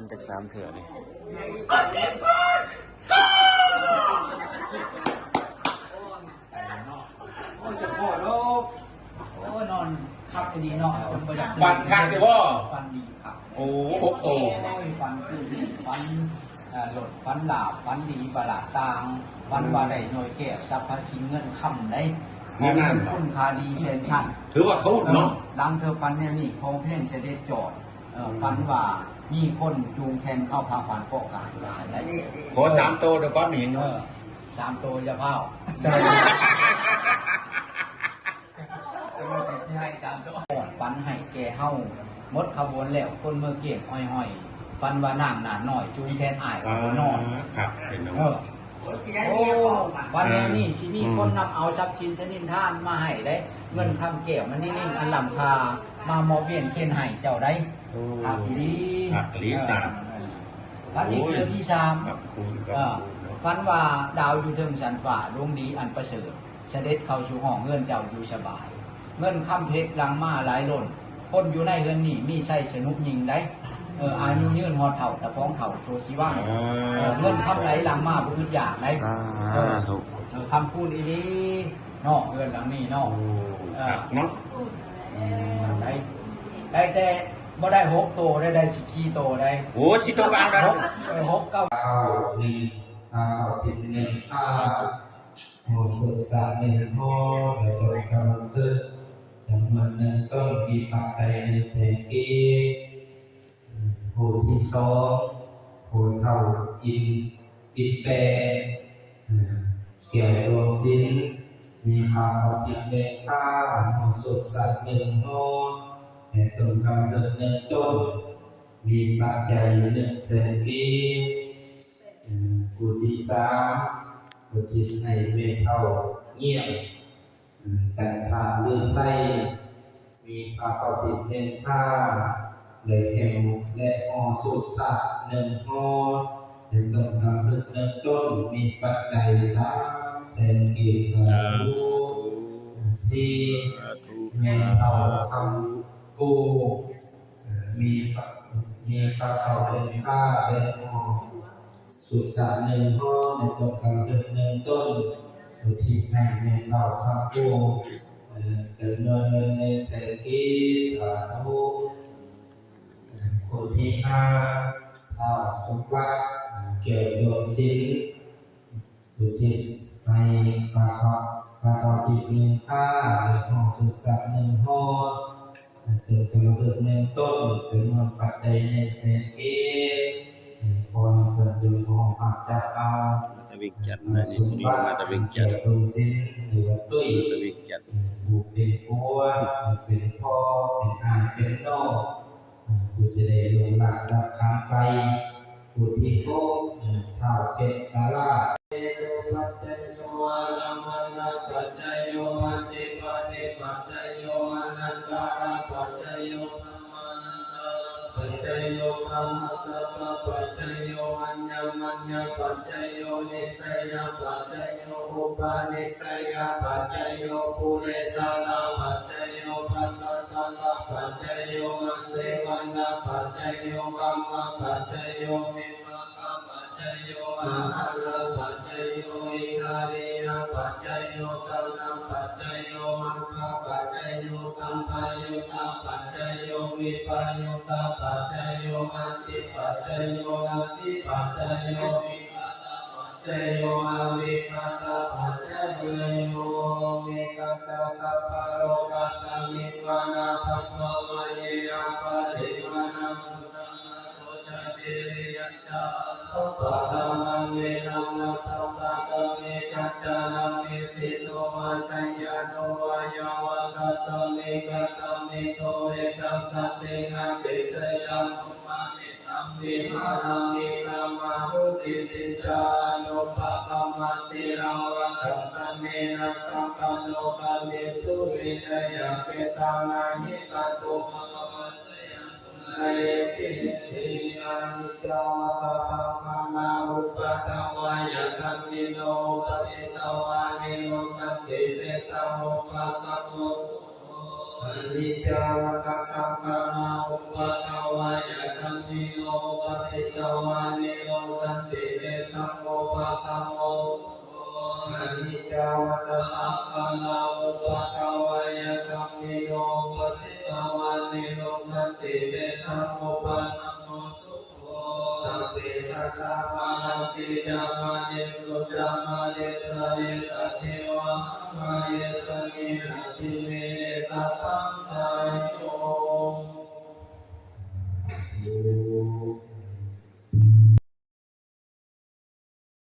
ນຈັກສາມເທື່ອນີ້ ໂອ້ຍ ເຈົ້າພໍ່ດອກ ໂອ້ຍ ນອນຄັກອີ່ຫຼີເນາະ ເພິ່ນບໍ່ຢາກ ຝັນຄັກຢູ່ບໍ່? ຝັນດີຄັກ ໂອ້ ຫົກໂຕ ໂອ້ຍ ຝັນຄື ຝັນ ເອີ ລົດ ຝັນລາບ ຝັນດີ ບໍ່ລາບຕ່າງ ຝັນວ່າໄດ້ໜ່ວຍແກ້ວ ສັບພະສິ່ງເງິນຄຳໃດ ເງິນນັ້ນ ຂອງຄຸນຄ່າດີແສນຊັ້ນ ຖືວ່າເຂົາເນາະ ເອີ ຫຼັງເທື່ອຝັນແນວນີ້ ຂອງແພງສະເດັດຈອດ ເອີ ຝັນວ່າມີຄົນຈູງແຂນເຂົ້າພາຂວັນເກາະກາງວ່າຊັ້ນໄດ໋ ຂໍສາມໂຕເດີ ຄວາມເຫັນ ເອີ ສາມໂຕຢ່າພ້າວ ເຈົ້າ ໃຫ້ສາມໂຕ ຝັນໃຫ້ແກ່ເຮົາໝົດຂະບວນແລ້ວ ຄົນເມືອງກຽງຫ້ອຍໆ ຝັນວ່ານາງໜ້ານ້ອຍຈູງແຂນອ້າຍ ອ່າ ບໍ່ນອນ ຄັກເປັນເນາະ ເອີ ໂອ້ ຝັນແນວນີ້ຊິມີຄົນນຳເອົາຊັບສິນຊະນິນທານມາໃຫ້ເດ້ ເງິນຄຳແກ້ວມະນີນິນອັນລ້ຳຄ່າ ມາມອບວຽນເຄນໃຫ້ເຈົ້າໄດ໋ ໂອ້ ຄັກອີ່ຫຼີ ຄັກອີ່ຫຼີສາມ ເອີ ຝັນອີກເທື່ອທີສາມ ເອີ ຝັນວ່າດາວຢູ່ເທິງຊັ້ນຟ້າ ດວງດີອັນປະເສີດ ສະເດັດເຂົ້າສູ່ຫ້ອງເຮືອນເຈົ້າຢູ່ສະບາຍ ເງິນຄຳເພັດຫຼັ່ງມາຫຼາຍລົ້ນ ຄົນຢູ່ໃນເຮືອນນີ້ມີໄຊສະໜຸກຍິ່ງໃດ໋ ເອີ ອາຍຸຍືນຮອດເຖົ້າ ຕາຂອງເຖົ້າໂຊຊີວັງ ເອີ ເງິນຄຳໄຫຼຫຼັ່ງມາບໍ່ອຶດຢາກໃດ໋ ສາທຸ ເອີ ເອີ ຄຳຄູນອີ່ຫຼີເນາະ ເຮືອນຫຼັງນີ້ເນາະ ໂອ້ ເອີ ຄັກເນາະ ໄດ້ ໄດ້ແຕ່ບໍ່ໄດ້ຫົກໂຕ ໄດ້ ໄດ້ສິບສີ່ໂຕໄດ໋ ໂອ້ ສິບໂຕກໍເອົາໄດ້ ເອີ ຫົກ ເກົ້າ ເກົ້າ ໜຶ່ງ ຫ້າ ເກົ້າ ເຈັດ ໜຶ່ງ ຫ້າ ຫໍສົດສະໜຶ່ງຫໍ ແລະ ຕົ້ນກຳມະພຶດ ຈຳນວນໜຶ່ງຕົ້ນ ມີປັດໄຈໜຶ່ງແສນກີບ. ຜູ້ທີສອງ ຜູ້ເຖົ້າອິນ ອິນແປງ ແກ້ວດວງສິນ ມີຜ້າເຂົ້າທິບໜຶ່ງຜ້າ ຫໍສົດສະໜຶ່ງຫໍ ແລະ ຕົ້ນກຳມະພຶດໜຶ່ງຕົ້ນ ມີປັດໄຈໜຶ່ງແສນກີບ. ຜູ້ທີສາມ ອຸທິດໃຫ້ແມ່ເຖົ້າງຽມ ຈັນທາລືໄຊ ມີຜ້າເຂົ້າທິບໜຶ່ງຜ້າ ແລະ ແກ້ວ ແລະ ຫໍສົດສະໜຶ່ງຫໍ ແລະ ຕົ້ນກຳມະພຶດໜຶ່ງຕົ້ນ ມີປັດໄຈສາມແສນກີບ. ສາທຸ ສາທຸ ສີ່ ສາທຸ ແມ່ເຖົ້າຄຳກູ ມີ ມີຜ້າເຂົ້າໜຶ່ງຜ້າ ແລະ ຫໍ ສຸດສະໜຶ່ງຫໍ ແລະ ຕົ້ນກຳມະພຶດໜຶ່ງຕົ້ນ ອຸທິດໃຫ້ແມ່ເຖົ້າຄຳກູ ເອີ ຈຳນວນເງິນໜຶ່ງແສນກີບ. ສາທຸ ເອີ ຜູ້ທີຫ້າ ທ້າວສົມບັດ ແກ້ວດວງສິນ ອຸທິດໃຫ້ຜ້າເຂົ້າ ຜ້າເຂົ້າທິບໜຶ່ງຜ້າ ແລະ ຫໍສຸດສະໜຶ່ງຫໍ ແລະ ຕົ້ນກຳມະພຶດໜຶ່ງຕົ້ນ ເປັນເງິນປັດໄຈໜຶ່ງແສນກີບ. ຂໍໃຫ້ເພິ່ນຈົ່ງພາຈັບເອົາ ມາແຕ່ວຽງຈັນນະ ນີ້ຜູ້ນີ້ມາແຕ່ວຽງຈັນ ເປັນສິນ ຫຼືວ່າຕຸ້ຍ ມາແຕ່ວຽງຈັນ ຜູ້ເປັນຜົວ ເປັນພໍ່ ເປັນອ້າຍ ເປັນນ້ອງ ຜູ້ຈະໄດ້ລ່ວງລັບດັບຂັນໄປ. ຜູ້ທີຫົກ ທ້າວເພັດສາລາ ເຕໂຍປັດໄຈໂຍ ອາລະມະນະປັດໄຈໂຍ ອະທິປະຕິປັດໄຈໂຍ ອະນັນຕະລະປັດໄຈໂຍ ສະມານັນຕະລະປັດໄຈໂຍ ສະຫັດສະປະປັດໄຈໂຍ ອັນຍະມັນຍະປັດໄຈໂຍ ນິໄສຍະປັດໄຈໂຍ ອຸປະນິໄສຍະປັດໄຈໂຍ ປຸເຣສາຕະປັດໄຈໂຍ ພັດສະສະຕະປັດໄຈໂຍ ອາເສວະນະປັດໄຈໂຍ ກຳມະປັດໄຈໂຍ ວິ ປາກະປັດໄຈໂຍ ອາຫາລະປັດໄຈໂຍ ອິນທະລີຍະປັດໄຈໂຍ ສັນນະປັດໄຈໂຍ ມັກຂະປັດໄຈໂຍ ສຳປະຍຸດຕະປັດໄຈໂຍ ວິປະຍຸດຕະປັດໄຈໂຍ ອະທິປັດໄຈໂຍ ນະທິປັດໄຈໂຍ ວິກະຕະປັດໄຈໂຍ ອະວິກະຕະປັດໄຈໂຍ ວິກະຕະ ສັບພະໂລກັດສະມິງ ມານາ ສັບພະວາເຍ ອະປະຕິມານາ ໂຕຈັນຕິລິຍັນຈະອະສັບປະທານັງ ເວນະນະສັບປະທາເມ ຈັດຈານະເມ ສິໂນວາໄຊຍະໂນວາຍາວະທັດສະເມ ກັດຕະເມ ໂທເອຕັງ ສັນຕິນະ ເຈຕະຍັງ ໂອມະເມ ຕັງ ວິຫາຣາມິ ກາມາຫົດຖິ ຕິນຈາອະນຸປະກຳມະ ສີລະວະທັດສະເມ ນະສັງກັນໂຕ ກາເມສຸ ວິນະຍະເກຕານະຫິ ສັນຕຸ ກາມະວັດສະຍາ ອະນິດຈາ ວັດຕະ ສັງຂານາ ອຸປາດາວາຍະ ທັນຕິໂນ ອຸປະສິຕວາ ວິໂລສັນຕິ ເຕສາ ອຸປະສະໂມ ສຸໂຂ ອະນິດຈາ ວັດຕະ ສັງຂານາ ອຸປາດາວາຍະ ທັນຕິໂນ ອຸປະສິ ສັງຄາລາ ອຸປະກວາຍະກັມມິໂນ ອຸປະສິດຕະວາ ເຕໂນ ສັນຕິເຕ ສະໂມປະສະໂມ ສຸໂຂ ສັບເພະສັດຕາ ພະລັນຕິ ຈາມາເນ ສຸຈາມາເນ ສະເລ ຕະເທວະ ມະເນ ສະເນ ນະທິເມ ເອຕະສັງສາ